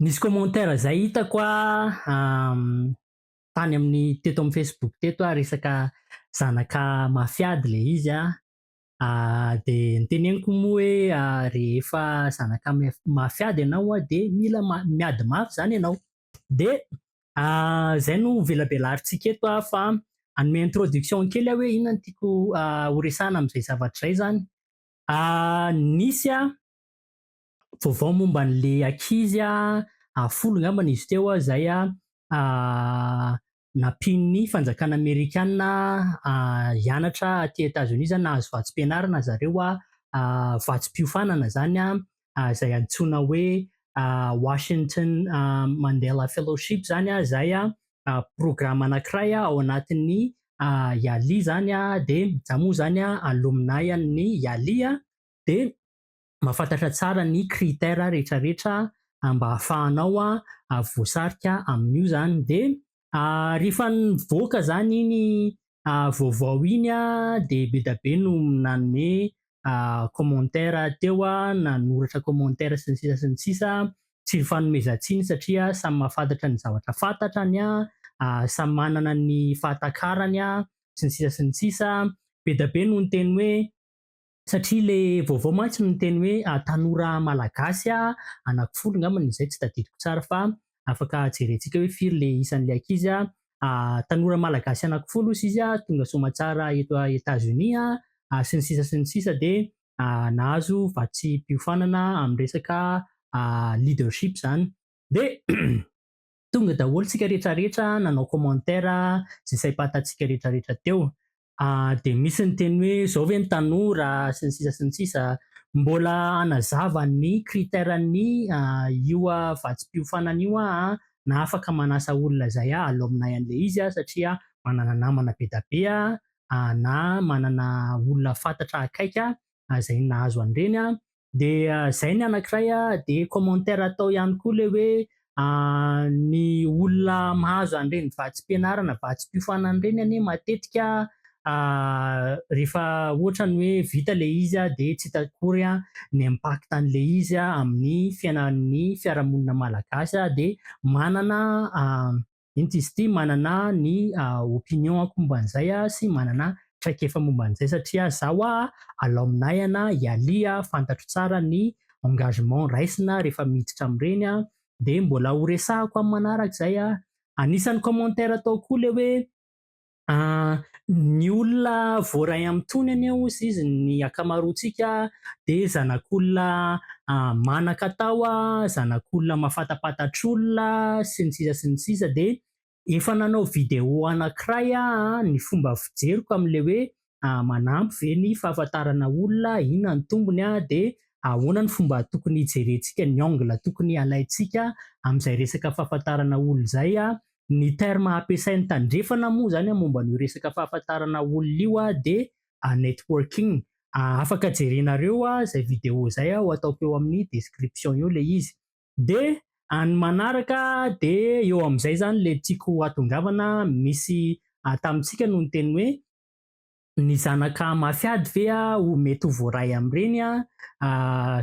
Nisy commentaire izay hitako tany amin'ny teto amin'ny Facebook teto resaka zanaka mafiady ilay izy dia noteneniko moa hoe rehefa zanaka mafiady ianao dia mila miady mafy izany ianao. Dia izay no velabelarintsika eto fa hanome introduction kely aho hoe inona no tiako horesahana amin'izay zavatra izay izany. Nisy vaovao momba an'ilay ankizy 10 angambany izy teo izay nampian'ny fanjakana amerikana hianatra aty Etazonia izany, nahazo vatsim-pianarana zareo, vatsim-piofanana izany izay antsoina hoe Washington Mandela Fellowship izany, izay programa anankiray ao anatin'ny YALI izany. Dia izaho moa izany alumni an'ny YALI dia mahafantatra tsara ny critère rehetrarehetra mba ahafahanao voasarika amin'io izany. Dia rehefa nivoaka izany iny vaovao iny dia be dia be no nanome commentaire teo, nanoratra commentaire sy ny sisa sy ny sisa. Tsy nifanomezan-tsiny satria samy mahafantatra ny zavatra fantatrany, samy manana ny fahatakarany sy ny sisa sy ny sisa. Be dia be no niteny hoe, satria ilay vaovao mantsy no niteny hoe tanora malagasy 10 angambany izay, tsy tadidiko tsara fa afaka jerentsika hoe firy ilay isan'ilay ankizy. Tanora malagasy 10 hozy izy tonga soamantsara eto Etazonia sy ny sisa sy ny sisa, dia nahazo vatsim-piofanana amin'ny resaka leadership izany. Dia tonga daholo tsika rehetrarehetra nanao commentaire izay saim-pantatsika rehetrarehetra teo. Dia misy niteny hoe izao ve ny tanora sy ny sisa sy ny sisa. Mbola hanazava ny critère-n'ny io vatsim-piofanana io aho na afaka manasa olona izay alumni an'ilay izy satria manana namana be dia be na manana olona fantatra akaiky izay nahazo an'ireny. Dia izay ny anankiray. Dia commentaire atao ihany koa ilay hoe ny olona mahazo an'ireny vatsim-pianarana, vatsim-piofanana ireny anie matetika rehefa ohatra ny hoe vita ilay izy dia tsy hita akory ny impact an'ilay izy amin'ny fiainan'ny fiarahamonina malagasy. Dia manana ino izy ity, manana ny opinion-ko momba an'izay sy manana traikefa momba an'izay satria izaho alumni ana YALI, fantatro tsara ny engagement raisina rehefa miditra amin'ireny. Dia mbola ho resahako amin'ny manaraka izay. Anisan'ny commentaire atao koa ilay hoe ny olona voaray amin'itony anie hozy izy, ny ankamaroantsika dia zanak'olona manan-katao, zanak'olona mahafantapantatr'olona sy ny sisa sy ny sisa. Dia efa nanao vidéo anankiray aho ny fomba fijeriko amin'ilay hoe manampy ve ny fahafantarana olona, inona ny tombony, dia ahoana ny fomba tokony hijerentsika, ny angle tokony alaintsika amin'izay resaka fahafantarana olona izay. Ny terme ampiasain'ny tandrefana moa izany momba an'io resaka fahafantarana olona io dia networking. Afaka jerenareo izay vidéo izay, ho ataoko eo amin'ny description eo ilay izy. Dia ny manaraka dia eo amin'izay izany ilay tiako hatongavana, misy tamintsika no niteny hoe ny zanaka mafiady ve ho mety ho voaray amin'ireny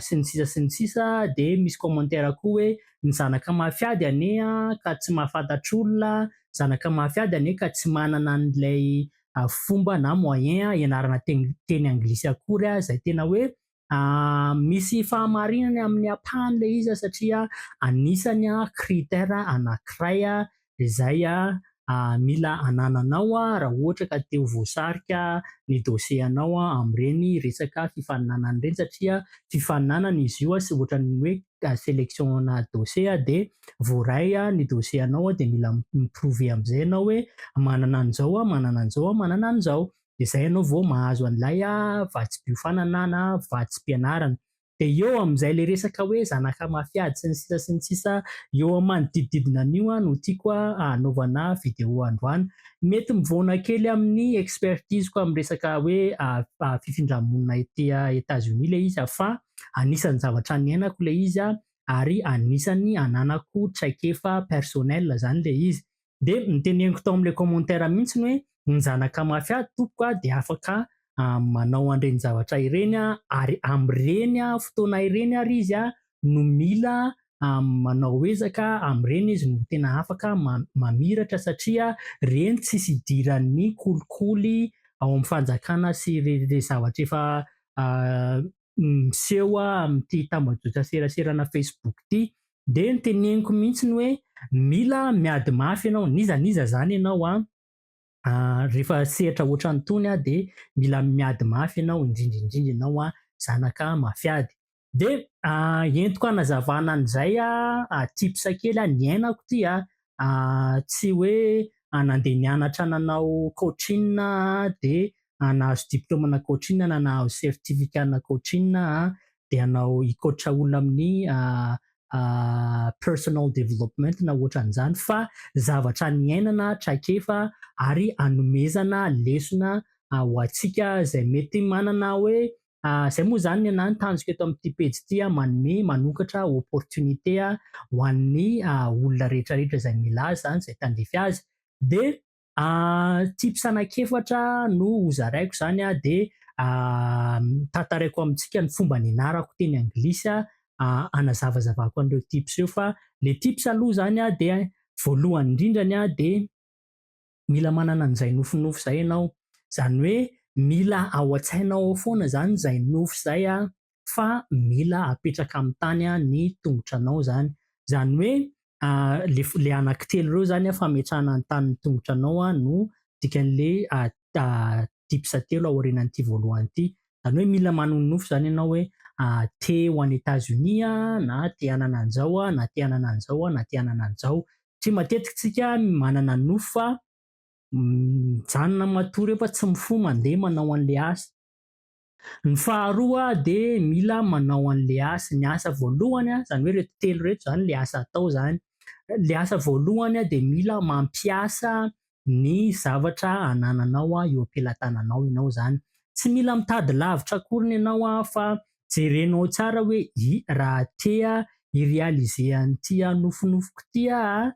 sy ny sisa sy ny sisa. Dia misy commentaire koa hoe ny zanaka mafiady anie ka tsy mahafantatr'olona, zanaka mafiady anie ka tsy manana an'ilay fomba na moyen hianarana teny anglisy akory, izay tena hoe misy fahamarinany amin'ny ampahany ilay izy satria anisany critère anankiray izay mila anananao raha ohatra ka te ho voasarika ny dossier anao amin'ireny resaka fifaninanana ireny, satria fifaninanana izy io sy ohatran'ny hoe sélection-na dossier. Dia voaray ny dossier anao dia mila mi-prouver amin'izay ianao hoe manana an'izao aho, manana an'izao aho, manana an'izao, dia izay ianao vao mahazo an'ilay vatsim-piofanana na vatsim-pianarana. Dia eo amin'izay ilay resaka hoe zanaka mafiady sy ny sisa sy ny sisa, eo amin'ny manodidididina an'io no tiako hanaovana vidéo androany. Mety mivoana kely amin'ny expertise-ko amin'ny resaka hoe fifindra-monina ety Etazonia ilay izy, fa anisan'ny zavatra niainako ilay izy ary anisan'ny ananako traikefa personnel izany ilay izy. Dia niteneniko tao amin'ilay commentaire mihitsy hoe ny zanaka mafiady tompoko dia afaka manao an'ireny zavatra ireny, ary amin'ireny fotoana ireny ary izy no mila manao ezaka amin'ireny izy no tena afaka mamiratra satria ireny tsisy idiran'ny kolikoly ao amin'ny fanjakana sy ireny zavatra efa miseho amin'ity tambajotra seraserana Facebook ity. Dia noteneniko mihitsy ny hoe mila miady mafy ianao, n'iza n'iza izany ianao an, rehefa sehatra ohatran'itony dia mila miady mafy ianao, indrindra indrindra ianao zanaka mafiady. Dia entiko hanazavana an'izay tips kely niainako ity an, tsy hoe nandeha nianatra nanao coaching dia nahazo diplaomana coaching na nahazo certificat-na coaching dia hanao hi-coach olona amin'ny personal development na ohatran'izany fa zavatra niainana traikefa ary hanomezana lesona ho antsika izay mety manana hoe izay moa izany ny anahy ny tanjoko eto amin'ity pejy ity, manome manokatra opportunité ho an'ny olona rehetrarehetra izay mila azy izany, izay tandrify azy. Dia tips anankiefatra no hozaraiko izany dia tantaraiko amintsika ny fomba nianarako teny anglisy hanazavazavako an'ireo tips ireo. Fa ilay tips aloha izany dia voalohany indrindrany dia mila manana an'izay nofinofy izay ianao. Izany hoe mila ao an-tsainao ao foana izany izay nofy izay fa mila apetraka amin'ny tany ny tongotranao izany. Izany hoe ilay anankitelo ireo izany fametrahana ny tany ny tongotranao no dikan'ilay tips telo aorianan'ity voalohany ity. Izany hoe mila manonofy izany ianao hoe te ho any Etazonia na te hanana an'izao na te hanana an'izao na te hanana an'izao. Satria matetika isika manana nofy fa mijanona matory eo fa tsy mifoha mandeha manao an'ilay asa. Ny faharoa dia mila manao an'ilay asa. Ny asa voalohany, izany hoe ireto telo ireto izany ilay asa atao izany. Ilay asa voalohany dia mila mampiasa ny zavatra anananao eo am-pelatananao ianao izany. Tsy mila mitady lavitra akory ny ianao fa jerenao tsara hoe raha te hi-réaliser an'ity nofinofiko ity aho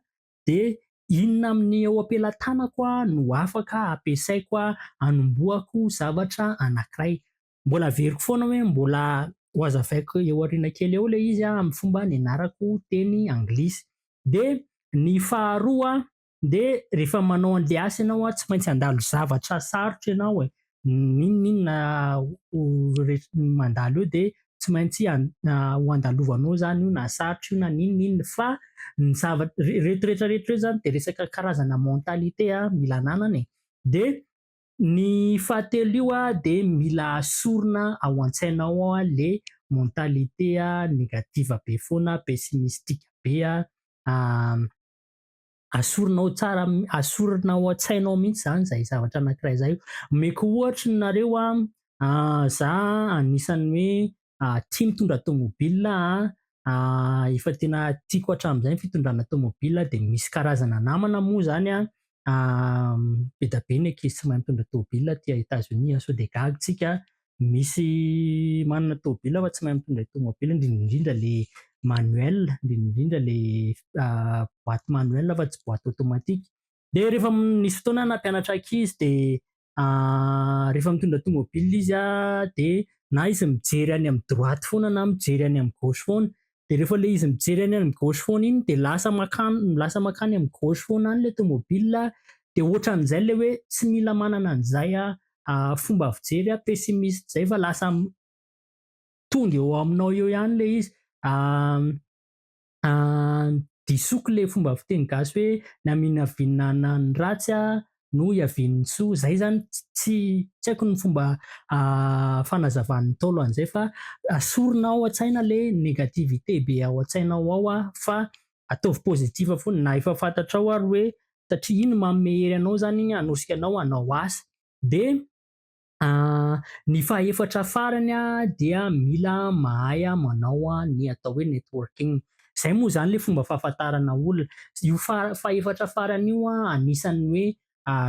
dia inona amin'ny eo am-pelatanako no afaka ampiasaiko hanombohako zavatra anankiray. Mbola averiko foana hoe mbola ho hazavaiko eo aoriana kely eo ilay izy amin'ny fomba nianarako teny anglisy. Dia ny faharoa dia rehefa manao an'ilay asa ianao tsy maintsy handalo zavatra sarotra ianao e. N'inon'inona mandalo eo dia tsy maintsy ho andalovanao izany io na sarotra io na n'inon'inona fa ny zavatra ireto rehetra rehetra ireo izany dia resaka karazana mentalité mila ananana e. Dia ny fahatelo io dia mila asorina ao an-tsainao ao ilay mentalité négative be foana, pessimistique be. Asorina ao tsara, asorina ao an-tsainao mihitsy izany izay zavatra anankiray izay. Omeko ohatra nareo, za anisan'ny hoe tia mitondra tomobile, efa tena tiako hatramin'izay ny fitondrana tomobile dia misy karazana namana moa izany be dia be ny ankizy tsy mahay mitondra tomobile aty Etazonia, sao dia gaga isika misy manana tomobile fa tsy mahay mitondra tomobile, indrindra indrindra ilay manuel, indrindra indrindra ilay boîte manuel fa tsy boîte automatique. Dia rehefa nisy fotoana aho nampianatra ankizy dia rehefa mitondra tomobile izy dia na izy mijery any amin'ny droite foana na mijery any amin'ny gauche foana. Dia rehefa ilay izy mijery any amin'ny gauche foana iny dia lasa mankany, lasa mankany amin'ny gauche foana any ilay tomobile. Dia ohatran'izay ilay hoe tsy mila manana an'izay fomba fijery pessimiste izay fa lasa tonga eo aminao eo ihany ilay izy. Disoko ilay fomba fiteny gasy hoe ny haminavinana ny ratsy no hiavian'ny soa. Izay izany tsy haiko ny fomba fanazavan'ny Ntaolo an'izay fa asorina ao an-tsaina ilay négativité be ao an-tsainao ao fa ataovy positif foana na efa fantatrao ary hoe satria iny manome hery anao izany iny hanosika anao hanao asa. Dia ny fahaefatra farany dia mila mahay manao ny atao hoe networking. Izay moa izany ilay fomba fahafantarana olona. Io fahaefatra farany io anisan'ny hoe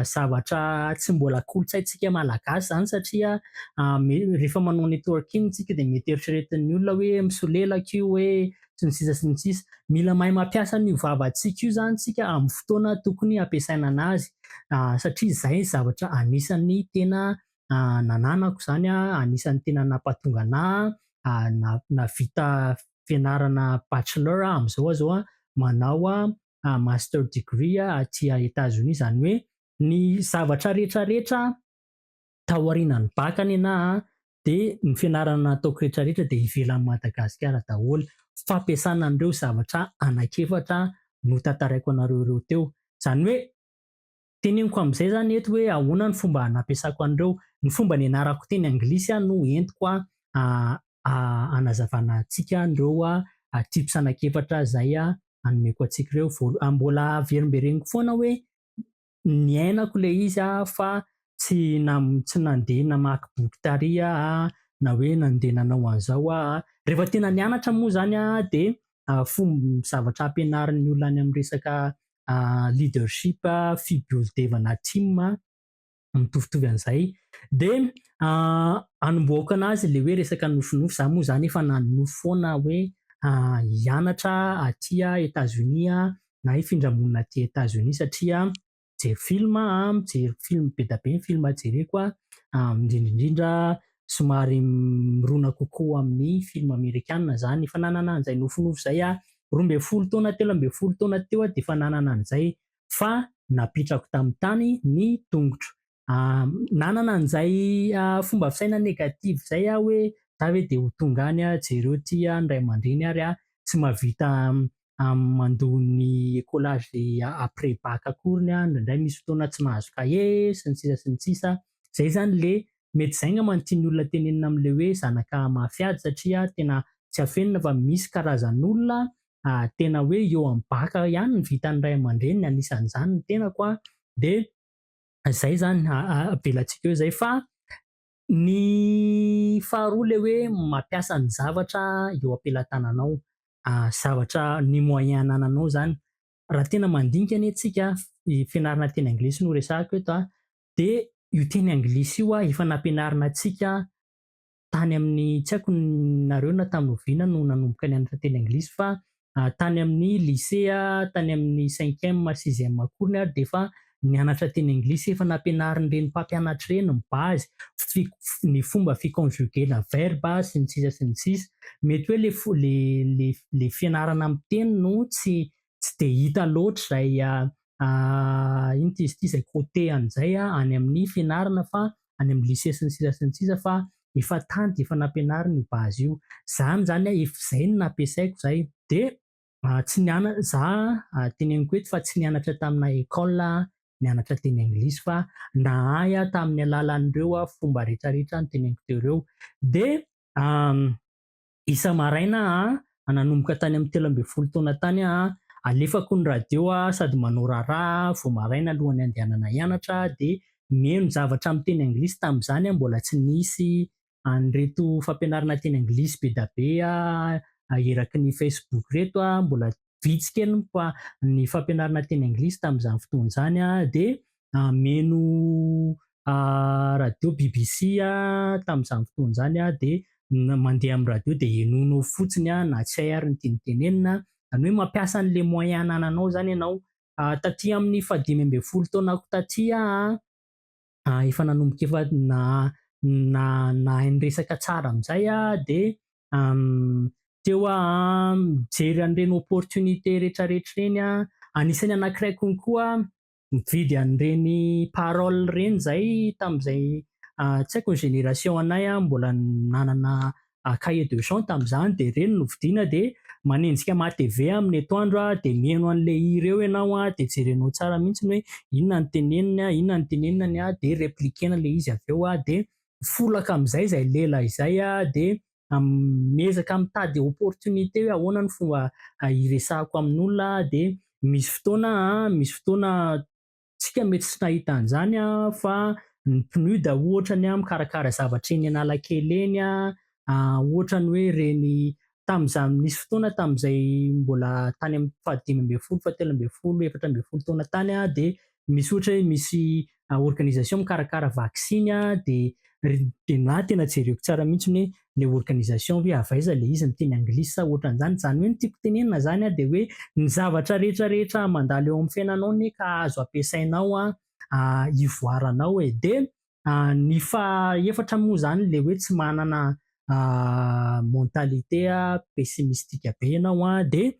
zavatra tsy mbola kolontsaintsika malagasy izany satria rehefa manao networking isika dia mety eritreretin'ny olona hoe misolelaka io hoe sy ny sisa sy ny sisa. Mila mahay mampiasa an'io vavantsika io izany isika amin'ny fotoana tokony hampiasaina an'azy satria izay zavatra anisan'ny tena nananako izany, anisan'ny tena nampahatonga anahy nahavita. fianarana bachelor amin'izao aho izao manao master degree aty Etazonia. Izany hoe ny zavatra rehetrarehetra taorianan'ny bac ny anahy dia ny fianarana nataoko rehetrarehetra dia ivelan'i Madagasikara daholo. Fampiasana an'ireo zavatra anankiefatra notantaraiko anareo ireo teo. Izany hoe teneniko amin'izay izany eto hoe ahoana ny fomba nampiasako an'ireo. Ny fomba nianarako teny anglisy no entiko hanazavana antsika an'ireo tips anankiefatra izay anomeko antsika ireo. Mbola averimbereniko foana hoe niainako ilay izy fa tsy tsy nandeha namaky boky tary aho na hoe nandeha nanao an'izao aho. Rehefa tena nianatra moa izany dia fomba zavatra ampianarin'ny olona any amin'ny resaka leadership, fibuildevana team, mitovitovy an'izay. Dia anombohako anazy ilay hoe resaka nofinofy. Izaho moa izany efa nanonofy foana hoe hianatra aty Etazonia na hifindra monina aty Etazonia satria mijery film aho, mijery film be dia be ny film jereko, indrindra indrindra somary mirona kokoa amin'ny film amerikana izany. Efa nanana an'izay nofinofy izay aho 12 taona, 13 taona teo aho dia efa nanana an'izay fa napitrako tamin'ny tany ny tongotro. Nanana an'izay fomba fisaina négative izay aho hoe za ve dia ho tonga any, jereo ty ny ray aman-dreny ary tsy mahavita mandoa ny écolage après bac akoriny, indraindray misy fotoana tsy mahazo cahier sy ny sisa sy ny sisa. Izay izany le mety izay angamba no tian'ny olona tenenina amin'ilay hoe zanaka mafy ady satria tena tsy afenina fa misy karazan'olona tena hoe eo amin'ny bac ihany ny vitan'ny ray aman-dreniny, anisan'izany ny tenako dia izay izany avelantsika eo izay. Fa ny faharoa ilay hoe mampiasa ny zavatra eo am-pelatananao, zavatra ny moyen anananao izany. Raha tena mandinika anie tsika, fianarana teny anglisy no resahako eto dia io teny anglisy io efa nampianarina antsika tany amin'ny, tsy haiko nareo na tamin'ny oviana no nanomboka nianatra teny anglisy fa tany amin'ny lycée, tany amin'ny cinquième, sixième akoriny ary dia efa nianatra teny anglisy, efa nampianarin'ireny mpampianatra ireny ny base, ny fomba ficonjuguena verbe sy ny sisa sy ny sisa. Mety hoe le fianarana amin'ny teny no tsy dia hita loatra izay ino ty izy ity izay côté an'izay any amin'ny fianarana fa any amin'ny lycée sy ny sisa sy ny sisa fa efa tany dia efa nampianarina io base io. Izany izany efa izay no nampiasaiko izay. Dia tsy nianatra za, teneniko eto fa tsy nianatra tamina école nianatra teny anglisy fa nahay aho tamin'ny alalan'ireo fomba rehetrarehetra noteneniko teo ireo. Dia isa-maraina nanomboka tany amin'ny 13 taona tany aho, alefako ny radio sady manao raharaha vao maraina alohan'ny handehanana hianatra dia mihaino zavatra amin'ny teny anglisy. Tamin'izany mbola tsy nisy an'ireto fampianarana teny anglisy be dia be eraky ny Facebook ireto, mbola vitsy kely ny fampianarana teny anglisy tamin'izany fotoana izany. Dia mihaino radio BBC tamin'izany fotoana izany dia mandeha amin'ny radio dia henoinao fotsiny na tsy hay ary ny tiany tenenina. Izany hoe mampiasa an'ilay moyen anananao izany ianao. Taty amin'ny faha-15 taonako taty aho efa nanomboka efa nahay niresaka tsara amin'izay dia teo aho mijery an'ireny opportunité rehetrarehetra ireny. Anisan'ny anankiray konkoa mividy an'ireny parole ireny izay tamin'izay, tsy haiko ny génération anay mbola nanana cahier de chant tamin'izany dia ireny no vidiana dia manenjika MATV amin'ny atoandro dia mihaino an'ilay hira eo ianao dia jerenao tsara mihitsy hoe inona no teneniny, inona no teneniny dia répliquena ilay izy avy eo dia mifolaka amin'izay izay lela izay dia miezaka mitady opportunité hoe ahoana ny fomba hiresahako amin'olona. Dia misy fotoana tsika mety tsy nahita an'izany fa ny PNUD ohatra ny mikarakara zavatra eny Analakely eny, ohatra ny hoe ireny tamin'izany nisy fotoana tamin'izay mbola tany amin'ny faha-15, faha-13, 14 taona tany dia misy ohatra hoe misy organisation mikarakara vaksiny dia na tena jereko tsara mihitsy hoe ilay organisation hoe avy aiza ilay izy, miteny anglisy sa ohatran'izany. Izany hoe ny tiako tenenina izany dia hoe ny zavatra rehetrarehetra mandalo eo amin'ny fiainanao anie ka azo ampiasainao hivoaranao e. Dia ny fahaefatra moa izany ilay hoe tsy manana mentalité pessimistique be ianao an, dia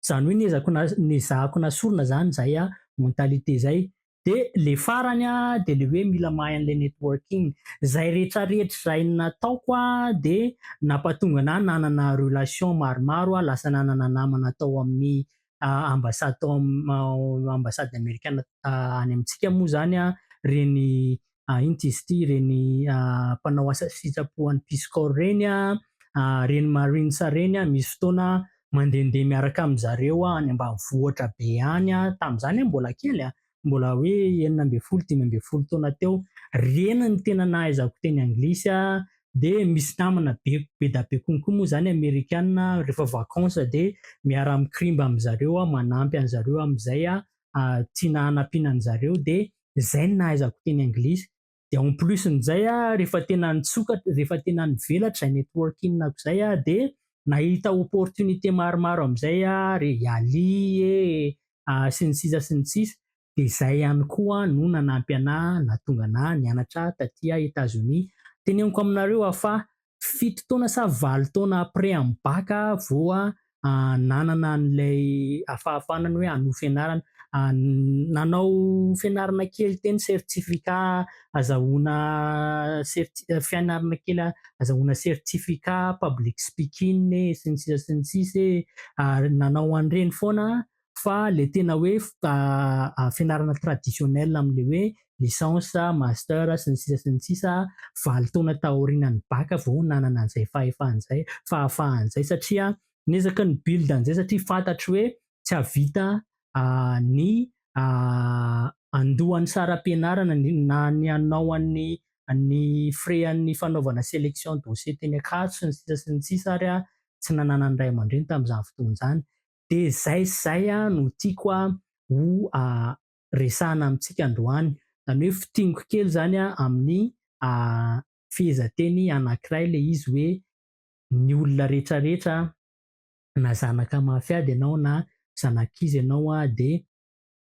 izany hoe niezako nezahako nasorina izany izay mentalité izay. Dia ilay farany an, dia ilay hoe mila mahay an'ilay networking. Izay rehetrarehetra izay nataoko an, dia nampatonga anahy nanana relation maromaro aho, lasa nanana namana tao amin'ny ambassade, tao amin'ny ambassade amerikana any amintsika moa izany an, ireny, inona izy ity, ireny mpanao asa sitrapo an'ny Peace Corps ireny an, ireny Marines ireny an, misy fotoana mandehandeha miaraka amin-jareo aho any ambanivohitra be any an, tamin'izany aho mbola kely an, mbola hoe 16, 15 taona teo. Ireny no tena nahaizako teny anglisy an, dia misy namana be be da be konko moa izany amerikana, rehefa vacances dia miara-mikrimba amin-jareo aho, manampy an'zareo amin'izay tiana hanampiana an'zareo, dia izay no nahaizako teny anglisy. Dia en plus n'izay an, rehefa tena nitsokatra, rehefa tena nivelatra izay networking-ko izay an, dia nahita opportunité maromaro amin'izay aho, ry Yali e, sy ny sisa sy ny sisa. Dia izay ihany koa no nanampy anahy nahatonga anahy nianatra taty Etazonia. Teneniko aminareo aho fa 7 taona sa 8 taona après amin'ny bac vao nanana an'ilay fahafahana hoe hanohy fianarana. Nanao fianarana kely teny, certificat azahoana fianarana kely azahoana certificat public speaking e, sy ny sisa sy ny sisa e, ary nanao an'ireny foana, fa ilay tena hoe fianarana traditionnel amin'ilay hoe licence, master sy ny sisa sy ny sisa, 8 taona taorian'ny bac vao nanana an'izay fahefana izay, fahafahana izay, satria niezaka ni-build an'izay, satria fantatro hoe tsy hahavita ny andohan'ny saram-pianarana na ny hanao an'ny ny frais an'ny fanaovana sélection dossier teny Ankatso sy ny sisa sy ny sisa, ary tsy nananan'ny ray aman-dreny tamin'izany fotoana izany. Dia izay sy izay no tiako ho resahana amintsika androany. Izany hoe fintiniko kely izany amin'ny fehezanteny anankiray ilay izy hoe ny olona rehetrarehetra, na zanaka mafy ady ianao na zanak'iza ianao, dia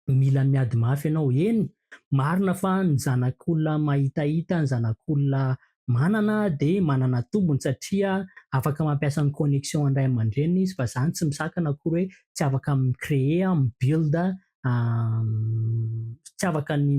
mila miady mafy ianao. Eny, marina fa ny zanak'olona mahitahita, ny zanak'olona manana dia manana tombony satria afaka mampiasa ny connexion an'ny ray aman-dreniny izy, fa izany tsy misakana akory hoe tsy afaka mi-créer, mi-build, tsy afaka ny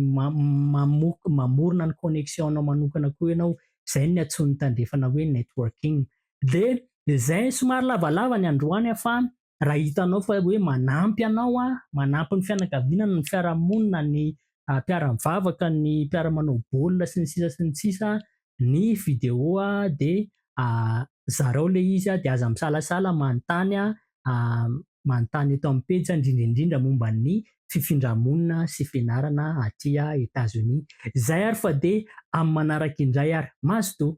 mamorona ny connexion-nao manokana koa ianao. Izay no antsoin'ny tandrefana hoe networking. Dia izay somary lavalava ny androany, fa raha hitanao fa hoe manampy anao, manampy ny fianakaviana, ny fiarahamonina, ny mpiara-mivavaka, ny mpiara-manao baolina sy ny sisa sy ny sisa ny vidéo, dia zarao ilay izy, dia aza misalasala manontany eto amin'ny pejy, indrindra indrindra momba ny fifindramonina sy fianarana aty Etazonia. Izay ary fa dia amin'ny manaraka indray ary mazotoa.